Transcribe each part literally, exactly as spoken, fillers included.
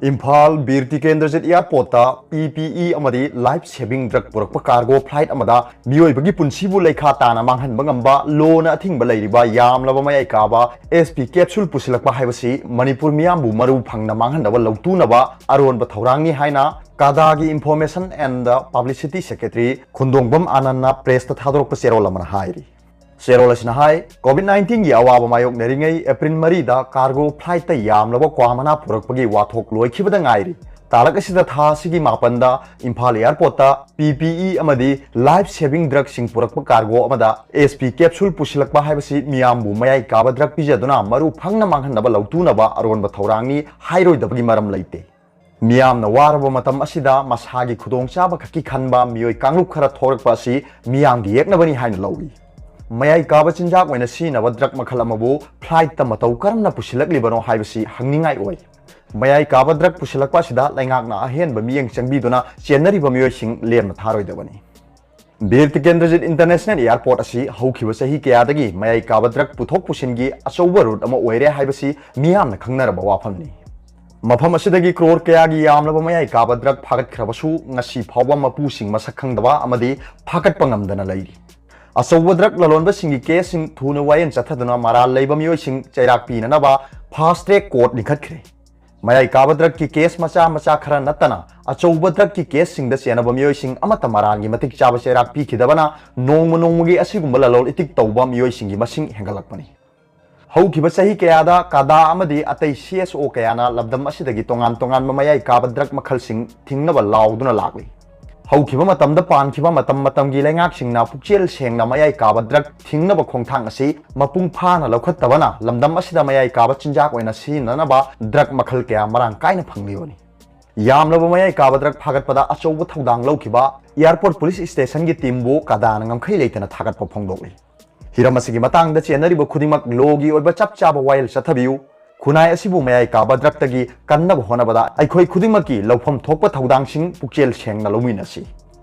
ꯏꯝꯐꯥꯜ ꯕꯤꯔ ꯇꯤꯀꯦꯟꯗ꯭ꯔꯖꯤꯠ ꯑꯦꯌꯥꯔꯄꯣꯔꯠꯇ ꯄꯤ ꯄꯤ E ꯑꯃꯗꯤ life saving drug ꯄꯨꯔꯛꯄ cargo flight ꯑꯃꯗ ꯃꯤꯑꯣꯏꯕꯒꯤ ꯄꯨꯟꯁꯤꯕꯨ ꯂꯩꯈꯥ ꯇꯥꯅ ꯃꯥꯡꯍꯟꯕ ꯉꯝꯕ ꯂꯣꯅ ꯑꯊꯤꯡꯕ ꯂꯩꯔꯤꯕ ꯌꯥꯝꯂꯕ ꯃꯌꯥꯏ ꯀꯥꯕ ꯑꯦꯁ ꯄꯤ ꯀꯦꯞꯁꯨꯜ ꯄꯨꯁꯤꯜꯂꯛꯄ ꯍꯥꯏꯕꯁꯤ ꯃꯅꯤꯄꯨꯔ ꯃꯤꯌꯥꯝꯕꯨ ꯃꯔꯨ ꯐꯪꯅ ꯃꯥꯡꯍꯟꯅꯕ ꯂꯧꯇꯨꯅꯕ ꯑꯔꯣꯟꯕ ꯊꯧꯔꯥꯡꯅꯤ ꯍꯥꯏꯅ ꯀꯥꯗꯥꯒꯤ ꯏꯟꯐꯣꯔꯃꯦꯁꯟ ꯑꯦꯟ ꯄꯕ꯭ꯂꯤꯁꯤꯇꯤ ꯁꯦꯀ꯭ꯔꯦꯇꯔꯤ ꯈꯨꯟꯗꯣꯡꯕꯝ ꯑꯥꯅꯟꯅ ꯄ꯭ꯔꯦꯁꯇ ꯊꯥꯗꯣꯔꯛꯄ ꯆꯦꯔꯣꯜ ꯑꯃꯅ ꯍꯥꯏꯔꯤ꯫ ꯆꯦꯔꯣꯜ ꯑꯁꯤꯅ ꯍꯥꯏ, ꯀꯣꯚꯤꯗ ꯅꯥꯏꯟꯇꯤꯟꯒꯤ ꯑꯋꯥꯕ ꯃꯥꯌꯣꯛꯅꯔꯤꯉꯩ ꯑꯦꯄ꯭ꯔꯤꯜ ꯃꯔꯤꯗ ꯀꯥꯔꯒꯣ ꯐ꯭ꯂꯥꯏꯠꯇ ꯌꯥꯝꯂꯕ ꯀ꯭ꯋꯥ ꯃꯅꯥ ꯄꯨꯔꯛꯄꯒꯤ ꯋꯥꯊꯣꯛ ꯂꯣꯏꯈꯤꯕꯗ ꯉꯥꯏꯔꯤ꯫ ꯇꯥꯔꯛ ꯑꯁꯤꯗ ꯊꯥ ꯑꯁꯤꯒꯤ ꯃꯥꯄꯟꯗ ꯏꯝꯐꯥꯜ ꯑꯦꯌꯥꯔꯄꯣꯔꯠꯇ ꯄꯤ ꯄꯤ ꯏ ꯑꯃꯗꯤ ꯂꯥꯏꯐ ꯁꯦꯚꯤꯡ ꯗ꯭ꯔꯒꯁꯤꯡ ꯄꯨꯔꯛꯄ ꯀꯥꯔꯒꯣ ꯑꯃꯗ ꯑꯦꯁ ꯄꯤ ꯀꯦꯞꯁꯨꯜ ꯄꯨꯁꯤꯜꯂꯛꯄ ꯍꯥꯏꯕꯁꯤ ꯃꯤꯌꯥꯝꯕꯨ ꯃꯌꯥꯏ ꯀꯥꯕ ꯗ꯭ꯔꯒ ꯄꯤꯖꯗꯨꯅ ꯃꯔꯨ ꯐꯪꯅ ꯃꯥꯡꯍꯟꯅꯕ ꯂꯧꯇꯨꯅꯕ ꯑꯔꯣꯟꯕ ꯊꯧꯔꯥꯡꯅꯤ ꯍꯥꯏꯔꯣꯏꯗꯕꯒꯤ ꯃꯔꯝ ꯂꯩꯇꯦ꯫ ꯃꯤꯌꯥꯝꯅ ꯋꯥꯔꯕ ꯃꯇꯝ ꯑꯁꯤꯗ ꯃꯁꯥꯒꯤ ꯈꯨꯗꯣꯡꯆꯥꯕ ꯈꯛꯀꯤ ꯈꯟꯕ ꯃꯤꯑꯣꯏ ꯀꯥꯡꯂꯨꯞ ꯈꯔ ꯊꯣꯛꯂꯛꯄ ꯑꯁꯤ ꯃꯤꯌꯥꯝꯒꯤ ꯌꯦꯛꯅꯕꯅꯤ ꯍꯥꯏꯅ ꯂꯧꯏ꯫ ꯃꯌꯥꯏ ꯀꯥꯕ ꯆꯤꯟꯖꯥꯛ ꯑꯣꯏꯅ ꯁꯤꯖꯤꯟꯅꯕ ꯗ꯭ꯔꯒ ꯃꯈꯜ ꯑꯃꯕꯨ ꯐ꯭ꯂꯥꯏꯠꯇ ꯃꯇꯧ ꯀꯔꯝꯅ ꯄꯨꯁꯤꯜꯂꯛꯂꯤꯕꯅꯣ ꯍꯥꯏꯕꯁꯤ ꯍꯪꯅꯤꯡꯉꯥꯏ ꯑꯣꯏ꯫ ꯃꯌꯥꯏ ꯀꯥꯕ ꯗ꯭ꯔꯒ ꯄꯨꯁꯤꯜꯂꯛꯄ ꯑꯁꯤꯗ ꯂꯩꯉꯥꯛꯅ ꯑꯍꯦꯟꯕ ꯃꯤꯠꯌꯦꯡ ꯆꯪꯕꯤꯗꯨꯅ ꯆꯦꯟꯅꯔꯤꯕ ꯃꯤꯑꯣꯏꯁꯤꯡ ꯂꯦꯝꯅ ꯊꯥꯔꯣꯏꯗꯕꯅꯤ꯫ ꯕꯤꯔ ꯇꯤꯀꯦꯟꯗ꯭ꯔꯖꯤꯠ ꯏꯟꯇꯔꯅꯦꯁꯅꯦꯜ ꯑꯦꯌꯥꯔꯄꯣꯔꯠ ꯑꯁꯤ ꯍꯧꯈꯤꯕ ꯆꯍꯤ ꯀꯌꯥꯗꯒꯤ ꯃꯌꯥꯏ ꯀꯥꯕ ꯗ꯭ꯔꯒ ꯄꯨꯊꯣꯛ ꯄꯨꯁꯤꯟꯒꯤ ꯑꯆꯧꯕ ꯔꯨꯠ ꯑꯃ ꯑꯣꯏꯔꯦ ꯍꯥꯏꯕꯁꯤ ꯃꯤꯌꯥꯝꯅ ꯈꯪꯅꯔꯕ ꯋꯥꯐꯝꯅꯤ꯫ ꯃꯐꯝ ꯑꯁꯤꯗꯒꯤ ꯀ꯭ꯔꯣꯔ ꯀꯌꯥꯒꯤ ꯌꯥꯝꯂꯕ ꯃꯌꯥꯏ ꯀꯥꯕ ꯗ꯭ꯔꯒ ꯐꯥꯒꯠꯈ꯭ꯔꯕꯁꯨ ꯉꯁꯤ ꯐꯥꯎꯕ ꯃꯄꯨꯁꯤꯡ ꯃꯁꯛ ꯈꯪꯗꯕ ꯑꯃꯗꯤ ꯐꯥꯒꯠꯄ ꯉꯝꯗꯅ ꯂꯩꯔꯤ꯫ ꯑꯆꯧꯕ ꯗ꯭ꯔꯒ ꯂꯂꯣꯟꯕꯁꯤꯡꯒꯤ ꯀꯦꯁꯁꯤꯡ ꯊꯨꯅ ꯋꯥꯌꯦꯜ ꯆꯠꯊꯗꯨꯅ ꯃꯔꯥꯜ ꯂꯩꯕ ꯃꯤꯑꯣꯏꯁꯤꯡ ꯆꯩꯔꯥꯛ ꯄꯤꯅꯅꯕ ꯐꯥꯁ ꯇ꯭ꯔꯦꯛ ꯀꯣꯔꯠ ꯂꯤꯡꯈꯠꯈ꯭ꯔꯦ꯫ ꯃꯌꯥꯏ ꯀꯥꯕ ꯗ꯭ꯔꯒꯀꯤ ꯀꯦꯁ ꯃꯆꯥ ꯃꯆꯥ ꯈꯔ ꯅꯠꯇꯅ ꯑꯆꯧꯕ ꯗ꯭ꯔꯒꯀꯤ ꯀꯦꯁꯁꯤꯡꯗ ꯆꯦꯟꯅꯕ ꯃꯤꯑꯣꯏꯁꯤꯡ ꯑꯃꯠꯇ ꯃꯔꯥꯜꯒꯤ ꯃꯇꯤꯛ ꯆꯥꯕ ꯆꯩꯔꯥꯛ ꯄꯤꯈꯤꯗꯕꯅ ꯅꯣꯡꯃ ꯅꯣꯡꯃꯒꯤ ꯑꯁꯤꯒꯨꯝꯕ ꯂꯂꯣꯜ ꯏꯇꯤꯛ ꯇꯧꯕ ꯃꯤꯑꯣꯏꯁꯤꯡꯒꯤ ꯃꯁꯤꯡ ꯍꯦꯟꯒꯠꯂꯛꯄꯅꯤ꯫ ꯍꯧꯈꯤꯕ ꯆꯍꯤ ꯀꯌꯥꯗ ꯀꯥꯗꯥ ꯑꯃꯗꯤ ꯑꯇꯩ ꯁꯤ ꯑꯦꯁ ꯑꯣ ꯀꯌꯥꯅ ꯂꯝꯗꯝ ꯑꯁꯤꯗꯒꯤ ꯇꯣꯉꯥꯟ ꯇꯣꯉꯥꯟꯕ ꯃꯌꯥꯏ ꯀꯥꯕ ꯗ꯭ꯔꯒ ꯃꯈꯜꯁꯤꯡ ꯊꯤꯡꯅꯕ ꯂꯥꯎꯗꯨꯅ ꯂꯥꯛꯂꯤ꯫ ꯍꯧꯈꯤꯕ ꯃꯇꯝꯗ ꯄꯥꯟꯈꯤꯕ ꯃꯇꯝ ꯃꯇꯝꯒꯤ ꯂꯩꯉꯥꯛꯁꯤꯡꯅ ꯄꯨꯛꯆꯦꯜ ꯁꯦꯡꯅ ꯃꯌꯥꯏ ꯀꯥꯕ ꯗ꯭ꯔꯒ ꯊꯤꯡꯅꯕ ꯈꯣꯡꯊꯥꯡ ꯑꯁꯤ ꯃꯄꯨꯡ ꯐꯥꯅ ꯂꯧꯈꯠꯇꯕꯅ ꯂꯝꯗꯝ ꯑꯁꯤꯗ ꯃꯌꯥꯏ ꯀꯥꯕ ꯆꯤꯟꯖꯥꯛ ꯑꯣꯏꯅ ꯁꯤꯖꯤꯟꯅꯅꯕ ꯗ꯭ꯔꯒ ꯃꯈꯜ ꯀꯌꯥ ꯃꯔꯥꯡ ꯀꯥꯏꯅ ꯐꯪꯂꯤꯕꯅꯤ꯫ ꯌꯥꯝꯂꯕ ꯃꯌꯥꯏ ꯀꯥꯕ ꯗ꯭ꯔꯒ ꯐꯥꯒꯠꯄꯗ ꯑꯆꯧꯕ ꯊꯧꯗꯥꯡ ꯂꯧꯈꯤꯕ ꯑꯦꯌꯥꯔꯄꯣꯔꯠ ꯄꯨꯂꯤꯁ ꯁ꯭ꯇꯦꯁꯟꯒꯤ ꯇꯤꯝꯕꯨ ꯀꯥꯗꯥꯅ ꯉꯝꯈꯩ ꯂꯩꯇꯅ ꯊꯥꯒꯠꯄ ꯐꯣꯡꯗꯣꯛꯂꯤ꯫ ꯍꯤꯔꯝ ꯑꯁꯤꯒꯤ ꯃꯇꯥꯡꯗ ꯆꯦꯟꯅꯔꯤꯕ ꯈꯨꯗꯤꯡꯃꯛ ꯂꯣꯒꯤ ꯑꯣꯏꯕ ꯆꯞ ꯆꯥꯕ ꯋꯥꯌꯦꯜ ꯆꯠꯊꯕꯤꯌꯨ꯫ ꯈꯨꯟꯅꯥꯏ ꯑꯁꯤꯕꯨ ꯃꯌꯥꯏ ꯀꯥꯕ ꯗ꯭ꯔꯒꯇꯒꯤ ꯀꯟꯅꯕ ꯍꯣꯠꯅꯕꯗ ꯑꯩꯈꯣꯏ ꯈꯨꯗꯤꯡꯃꯛꯀꯤ ꯂꯧꯐꯝ ꯊꯣꯛꯄ ꯊꯧꯗꯥꯡꯁꯤꯡ ꯄꯨꯛꯆꯦꯜ ꯁꯦꯡꯅ ꯂꯧꯃꯤꯟꯅꯁꯤ꯫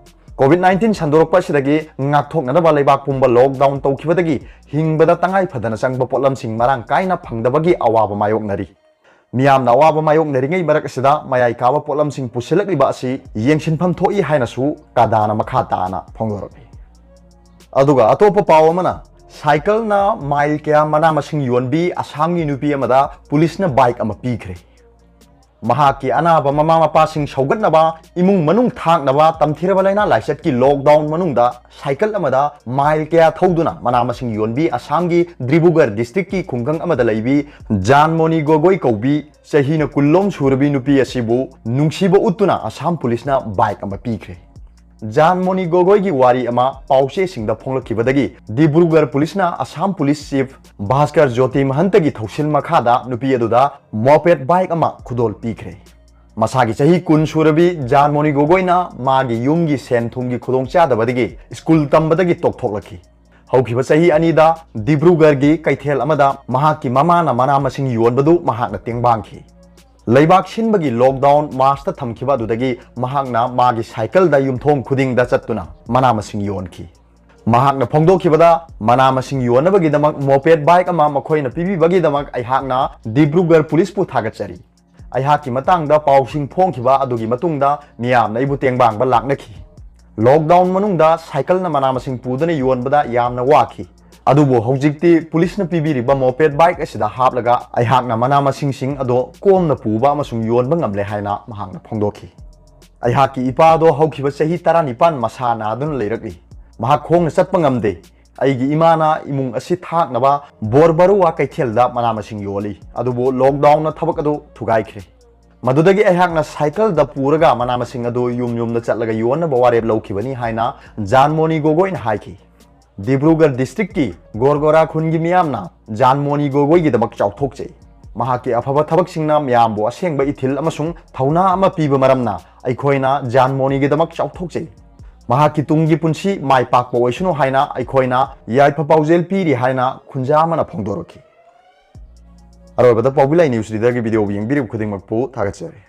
ꯀꯣꯚꯤꯗ ꯅꯥꯏꯟꯇꯤꯟ ꯁꯟꯗꯣꯔꯛꯄ ꯑꯁꯤꯗꯒꯤ ꯉꯥꯛꯊꯣꯛꯅꯅꯕ ꯂꯩꯕꯥꯛ ꯄꯨꯝꯕ ꯂꯣꯛꯗꯥꯎꯟ ꯇꯧꯈꯤꯕꯗꯒꯤ ꯍꯤꯡꯕꯗ ꯇꯉꯥꯏ ꯐꯗꯅ ꯆꯪꯕ ꯄꯣꯠꯂꯝꯁꯤꯡ ꯃꯔꯥꯡ ꯀꯥꯏꯅ ꯐꯪꯗꯕꯒꯤ ꯑꯋꯥꯕ ꯃꯥꯌꯣꯛꯅꯔꯤ꯫ ꯃꯤꯌꯥꯝꯅ ꯑꯋꯥꯕ ꯃꯥꯌꯣꯛꯅꯔꯤꯉꯩ ꯃꯔꯛ ꯑꯁꯤꯗ ꯃꯌꯥꯏ ꯀꯥꯕ ꯄꯣꯠꯂꯝꯁꯤꯡ ꯄꯨꯁꯤꯜꯂꯛꯂꯤꯕ ꯑꯁꯤ ꯌꯦꯡꯁꯤꯟꯐꯝ ꯊꯣꯛꯏ ꯍꯥꯏꯅꯁꯨ ꯀꯥꯗꯥꯅ ꯃꯈꯥ ꯇꯥꯅ ꯐꯣꯡꯗꯣꯔꯛꯂꯤ꯫ ꯑꯗꯨꯒ ꯑꯇꯣꯞꯄ ꯄꯥꯎ ꯑꯃꯅ, ꯁꯥꯏꯀꯜꯅ ꯃꯥꯏꯜ ꯀꯌꯥ ꯃꯅꯥ ꯃꯁꯤꯡ ꯌꯣꯟꯕꯤ ꯑꯁꯥꯝꯒꯤ ꯅꯨꯄꯤ ꯑꯃꯗ ꯄꯨꯂꯤꯁꯅ ꯕꯥꯏꯛ ꯑꯃ ꯄꯤꯈ꯭ꯔꯦ꯫ ꯃꯍꯥꯛꯀꯤ ꯑꯅꯥꯕ ꯃꯃꯥ ꯃꯄꯥꯁꯤꯡ ꯁꯧꯒꯠꯅꯕ, ꯏꯃꯨꯡ ꯃꯅꯨꯡ ꯊꯥꯛꯅꯕ, ꯇꯝꯊꯤꯔꯕ ꯂꯥꯏꯅꯥ ꯂꯥꯏꯆꯠꯀꯤ ꯂꯣꯛꯗꯥꯎꯟ ꯃꯅꯨꯡꯗ ꯁꯥꯏꯀꯜ ꯑꯃꯗ ꯃꯥꯏꯜ ꯀꯌꯥ ꯊꯧꯗꯨꯅ ꯃꯅꯥ ꯃꯁꯤꯡ ꯌꯣꯟꯕꯤ ꯑꯁꯥꯝꯒꯤ ꯗꯤꯕ꯭ꯔꯨꯒꯔ ꯗꯤꯁꯇ꯭ꯔꯤꯛꯀꯤ ꯈꯨꯡꯒꯪ ꯑꯃꯗ ꯂꯩꯕꯤ ꯖꯥꯟꯃꯣꯅꯤ ꯒꯣꯒꯣꯏ ꯀꯧꯕꯤ ꯆꯍꯤꯅ ꯀꯨꯟꯂꯣꯝ ꯁꯨꯔꯕꯤ ꯅꯨꯄꯤ ꯑꯁꯤꯕꯨ ꯅꯨꯡꯁꯤꯕ ꯎꯠꯇꯨꯅ ꯑꯁꯥꯝ ꯄꯨꯂꯤꯁꯅ ꯕꯥꯏꯛ ꯑꯃ ꯄꯤꯈ꯭ꯔꯦ꯫ ꯖꯥꯟꯃꯣꯅꯤ ꯒꯣꯒꯣꯏꯒꯤ ꯋꯥꯔꯤ ꯑꯃ ꯄꯥꯎꯆꯦꯁꯤꯡꯗ ꯐꯣꯡꯂꯛꯈꯤꯕꯗꯒꯤ ꯗꯤꯕ꯭ꯔꯨꯒꯔ ꯄꯨꯂꯤꯁꯅ ꯑꯁꯥꯝ ꯄꯨꯂꯤꯁ ꯆꯤꯐ ꯚꯥꯁꯀꯔ ꯖꯣꯇꯤ ꯃꯍꯟꯇꯒꯤ ꯊꯧꯁꯤꯜ ꯃꯈꯥꯗ ꯅꯨꯄꯤ ꯑꯗꯨꯗ ꯃꯣꯄꯦꯠ ꯕꯥꯏꯛ ꯑꯃ ꯈꯨꯗꯣꯜ ꯄꯤꯈ꯭ꯔꯦ꯫ ꯃꯁꯥꯒꯤ ꯆꯍꯤ ꯀꯨꯟ ꯁꯨꯔꯕꯤ ꯖꯥꯟꯃꯣꯅꯤ ꯒꯣꯒꯣꯏꯅ ꯃꯥꯒꯤ ꯌꯨꯝꯒꯤ ꯁꯦꯟ ꯊꯨꯝꯒꯤ ꯈꯨꯗꯣꯡꯆꯥꯗꯕꯗꯒꯤ ꯁ꯭ꯀꯨꯜ ꯇꯝꯕꯗꯒꯤ ꯇꯣꯛꯊꯣꯛꯂꯛꯈꯤ꯫ ꯍꯧꯈꯤꯕ ꯆꯍꯤ ꯑꯅꯤꯗ ꯗꯤꯕ꯭ꯔꯨꯒꯔꯒꯤ ꯀꯩꯊꯦꯜ ꯑꯃꯗ ꯃꯍꯥꯛꯀꯤ ꯃꯃꯥꯅ ꯃꯅꯥ ꯃꯁꯤꯡ ꯌꯣꯟꯕꯗꯨ ꯃꯍꯥꯛꯅ ꯇꯦꯡꯕꯥꯡꯈꯤ꯫ ꯂꯩꯕꯥꯛ ꯁꯤꯟꯕꯒꯤ ꯂꯣꯛꯗꯥꯎꯟ ꯃꯥꯔꯆꯇ ꯊꯝꯈꯤꯕ ꯑꯗꯨꯗꯒꯤ ꯃꯍꯥꯛꯅ ꯃꯥꯒꯤ ꯁꯥꯏꯀꯜꯗ ꯌꯨꯝꯊꯣꯡ ꯈꯨꯗꯤꯡꯗ ꯆꯠꯇꯨꯅ ꯃꯅꯥ ꯃꯁꯤꯡ ꯌꯣꯟꯈꯤ꯫ ꯃꯍꯥꯛꯅ ꯐꯣꯡꯗꯣꯛꯈꯤꯕꯗ, ꯃꯅꯥ ꯃꯁꯤꯡ ꯌꯣꯟꯅꯕꯒꯤꯗꯃꯛ ꯃꯣꯄꯦꯠ ꯕꯥꯏꯛ ꯑꯃ ꯃꯈꯣꯏꯅ ꯄꯤꯕꯤꯕꯒꯤꯗꯃꯛ ꯑꯩꯍꯥꯛꯅ ꯗꯤꯕ꯭ꯔꯨꯒꯔ ꯄꯨꯂꯤꯁꯄꯨ ꯊꯥꯒꯠꯆꯔꯤ꯫ ꯑꯩꯍꯥꯛꯀꯤ ꯃꯇꯥꯡꯗ ꯄꯥꯎꯁꯤꯡ ꯐꯣꯡꯈꯤꯕ ꯑꯗꯨꯒꯤ ꯃꯇꯨꯡꯗ ꯃꯤꯌꯥꯝꯅ ꯑꯩꯕꯨ ꯇꯦꯡꯕꯥꯡꯕ ꯂꯥꯛꯅꯈꯤ꯫ ꯂꯣꯛꯗꯥꯎꯟ ꯃꯅꯨꯡꯗ ꯁꯥꯏꯀꯜꯅ ꯃꯅꯥ ꯃꯁꯤꯡ ꯄꯨꯗꯨꯅ ꯌꯣꯟꯕꯗ ꯌꯥꯝꯅ ꯋꯥꯈꯤ꯫ ꯑꯗꯨꯕꯨ ꯍꯧꯖꯤꯛꯇꯤ ꯄꯨꯂꯤꯁꯅ ꯄꯤꯕꯤꯔꯤꯕ ꯃꯣꯄꯦꯠ ꯕꯥꯏꯛ ꯑꯁꯤꯗ ꯍꯥꯞꯂꯒ ꯑꯩꯍꯥꯛꯅ ꯃꯅꯥ ꯃꯁꯤꯡꯁꯤꯡ ꯑꯗꯣ ꯀꯣꯝꯅ ꯄꯨꯕ ꯑꯃꯁꯨꯡ ꯌꯣꯟꯕ ꯉꯝꯂꯦ ꯍꯥꯏꯅ ꯃꯍꯥꯛꯅ ꯐꯣꯡꯗꯣꯛꯈꯤ꯫ ꯑꯩꯍꯥꯛꯀꯤ ꯏꯄꯥ ꯑꯗꯣ ꯍꯧꯈꯤꯕ ꯆꯍꯤ ꯇꯔꯥꯅꯤꯄꯥꯟ ꯃꯁꯥ ꯅꯥꯗꯨꯅ ꯂꯩꯔꯛꯂꯤ꯫ ꯃꯍꯥꯛ ꯈꯣꯡꯅ ꯆꯠꯄ ꯉꯝꯗꯦ꯫ ꯑꯩꯒꯤ ꯏꯃꯥꯅ ꯏꯃꯨꯡ ꯑꯁꯤ ꯊꯥꯛꯅꯕ ꯕꯣꯔꯕꯔꯨꯋꯥ ꯀꯩꯊꯦꯜꯗ ꯃꯅꯥ ꯃꯁꯤꯡ ꯌꯣꯜꯂꯤ, ꯑꯗꯨꯕꯨ ꯂꯣꯛꯗꯥꯎꯟꯅ ꯊꯕꯛ ꯑꯗꯨ ꯊꯨꯒꯥꯏꯈ꯭ꯔꯦ꯫ ꯃꯗꯨꯗꯒꯤ ꯑꯩꯍꯥꯛꯅ ꯁꯥꯏꯀꯜꯗ ꯄꯨꯔꯒ ꯃꯅꯥ ꯃꯁꯤꯡ ꯑꯗꯨ ꯌꯨꯝ ꯌꯨꯝꯗ ꯆꯠꯂꯒ ꯌꯣꯟꯅꯕ ꯋꯥꯔꯦꯞ ꯂꯧꯈꯤꯕꯅꯤ ꯍꯥꯏꯅ ꯖꯥꯟꯃꯣꯅꯤ ꯒꯣꯒꯣꯏꯅ ꯍꯥꯏꯈꯤ꯫ ꯗꯤꯕ꯭ꯔꯨꯒꯔ ꯗꯤꯁꯇ꯭ꯔꯤꯛꯀꯤ ꯒꯣꯔꯒꯣꯔꯥ ꯈꯨꯟꯒꯤ ꯃꯤꯌꯥꯝꯅ ꯖꯥꯟꯃꯣꯅꯤ ꯒꯣꯒꯣꯏꯒꯤꯗꯃꯛ ꯆꯥꯎꯊꯣꯛꯆꯩ꯫ ꯃꯍꯥꯛꯀꯤ ꯑꯐꯕ ꯊꯕꯛꯁꯤꯡꯅ ꯃꯤꯌꯥꯝꯕꯨ ꯑꯁꯦꯡꯕ ꯏꯊꯤꯜ ꯑꯃꯁꯨꯡ ꯊꯧꯅꯥ ꯑꯃ ꯄꯤꯕ ꯃꯔꯝꯅ ꯑꯩꯈꯣꯏꯅ ꯖꯥꯟꯃꯣꯅꯤꯒꯤꯗꯃꯛ ꯆꯥꯎꯊꯣꯛꯆꯩ꯫ ꯃꯍꯥꯛꯀꯤ ꯇꯨꯡꯒꯤ ꯄꯨꯟꯁꯤ ꯃꯥꯏ ꯄꯥꯛꯄ ꯑꯣꯏꯁꯅꯨ ꯍꯥꯏꯅ ꯑꯩꯈꯣꯏꯅ ꯌꯥꯏꯐ ꯄꯥꯎꯖꯦꯜ ꯄꯤꯔꯤ ꯍꯥꯏꯅ ꯈꯨꯟꯖꯥ ꯑꯃꯅ ꯐꯣꯡꯗꯣꯔꯛꯈꯤ꯫ ꯑꯔꯣꯏꯕꯗ ꯄꯥꯎꯕꯤ ꯂꯥꯏ ꯅ꯭ꯌꯨꯁ ꯂꯤꯗꯔꯒꯤ ꯚꯤꯗꯤꯑꯣ ꯌꯦꯡꯕꯤꯔꯤꯕ ꯈꯨꯗꯤꯡꯃꯛꯄꯨ ꯊꯥꯒꯠꯆꯔꯤ꯫